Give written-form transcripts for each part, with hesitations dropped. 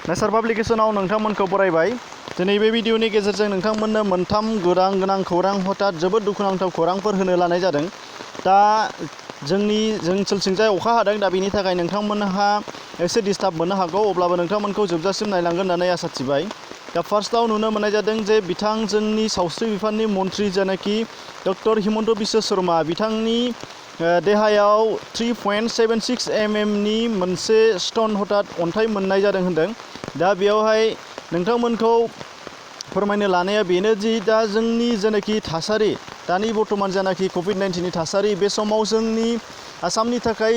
नेचार पाब्लिकेशनाव नोंथांमोनखौ बरायबाय। दिनै बे भिडिअनि गेजेरजों नोंथांमोननो मोनथाम गोनां खौरां हथात जोबोद दुखुनांथाव खौरांफोर होनो लानाय जादों। दा जों ओनसोलथिंजाय अखा हादों, दा बेनि थाखाय नोंथांमोनहा एसे डिस्टार्ब मोननो हागौ, अब्लाबो नोंथांमोनखौ जोबजासिम नायलांगोन होननानै आसा थिबाय। दा फार्स्टआव नुनो मोननाय जादों जे बिथां जोंनि सावस्रि बिफाननि मन्थ्रि जानाखि डक्टर हिमन्त बिश्व शर्मा, बिथांनि देहायाव 3.76 mm मोनसे स्टन हथात अन्थाइ मोननाय जादों होनदों। दा बेयावहाय नोंथांमोनखौ फोरमायनो लानाया बेनो दि दा जोंनि जेनाखि थासारि, दानि बर्थमान जेनाखि कभिड-19नि थासारि, बे समाव जोंनि आसामनि थाखाय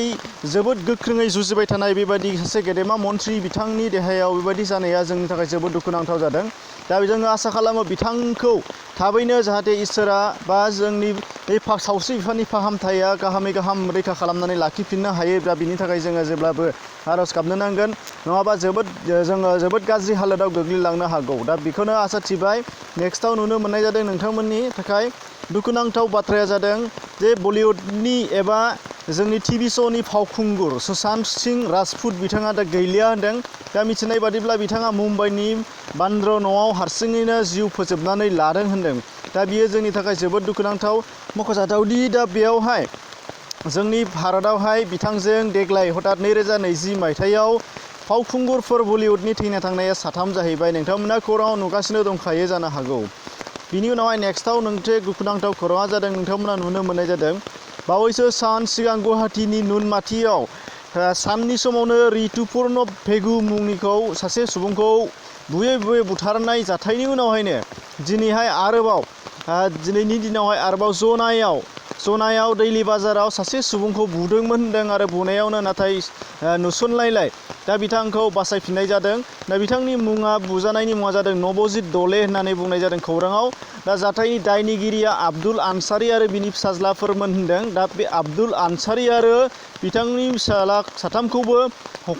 जोबोद गोख्रोङै जुजिबाय थानाय बेबायदि सासे गेदेमा मन्थ्रि बिथांनि देहायाव बेबायदि जानाया जोंनि थाखाय जोबोद दुखुनांथाव जादों। दा जोङो आसा खालामो बिथांखौ थाबैनो जाहाथे इसोरा बा जोंनि बे सावस्रि बिफाननि फाहामथाया गाहामै गाहाम रैखा खालामनानै लाखिफिननो हायो। दा बिनि थाखाय जोङो जेब्लाबो आरज गाबनो नांगोन, नङाबा जोङो जोबोद गाज्रि हालोदाव गोग्लैलांनो हागौ। दा बेखौनो आसा थिबाय। नेक्स्टआव नुनो मोननाय जादों नोंथांमोननि थाखाय दुखुनांथाव बाथ्राया जादों जे बलिउडनि एबा जोंनि टिभि श'नि फावखुंगुर सुशांत सिंह राजपुत बिथाङा दा गैलिया होनदों। दा मिथिनाय बादिब्ला बिथाङा मुम्बाइनि बान्द्र न'आव हारसिङैनो जिउ फोजोबनानै लादों होनदों। दा बियो जोंनि थाखाय जोबोद दुखुनांथाव। मख'जाथावदि दा बेयावहाय जोंनि भारतआवहाय बिथांजों देग्लाय हथात 2020 मायथाइयाव फावखुंगुरफोर बलिउडनि थैना थांनाया 3 जाहैबाय। नोंथांमोना खौराङाव नुगासिनो दंखायो जानो हागौ। बिनि उनावहाय नेक्स्टआव मोनसे दुखुनांथाव खौराङा जादों, नोंथांमोना नुनो मोननाय जादों बावैसो सान सिगां गुवाहाटीनि नुनमाथियाव साननि समावनो रितुपर्ण पेगु मुंनिखौ सासे सुबुंखौ बुयै बुयै बुथारनाय जाथायनि उनावहायनो दिनैनि दिनावहाय आरोबाव जनायाव दैलि बाजाराव सासे सुबुंखौ बुदोंमोन होनदों आरो बुनायावनो नाथाय नुसनलायलाय दा बिथांखौ बासायफिननाय जादों। दा बिथांनि बुजानायनि मुङा जादों नबजित दले होननानै बुंनाय जादों खौराङाव। दा जाथायनि दायनिगिरिया आब्दुल आनसारी आरो बिनि फिसाज्लाफोरमोन होनदों। दा बे आब्दुल आनसारी आरो बिथांनि फिसाज्ला 3खौबो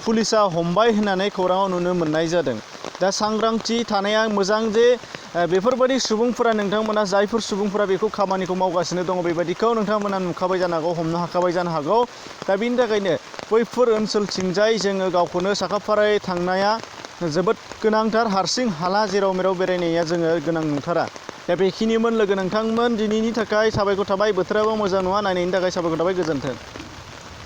पुलिसा हमबाय होननानै खौराङाव नुनो मोननाय जादों। दा सांग्रांथि थानाया मोजां जे बेफोरबायदि सुबुंफोरा, नोंथांमोना जायफोर सुबुंफोरा बेखौ खामानिखौ मावगासिनो दङ, बेबायदिखौ नोंथांमोना नुखाबाय जानो हागौ, हमनो हाखाबाय जानो हागौ। दा बिनि थाखायनो बैफोर ओनसोलथिंजाय जोङो गावखौनो साखाफारायै थांनाया जोबोद गोनांथार। हारसिं हाला जेराव मेराव बेरायनाया जोङो गोनां नंथारा। दा बेखिनिमोन लोगो नोंथांमोन दिनैनि थाखाय साबायखर थाबाय। बोथोराबो मोजां नङा, नायनायनि थाखाय साबायखर थाबाय। गोजोन्थों।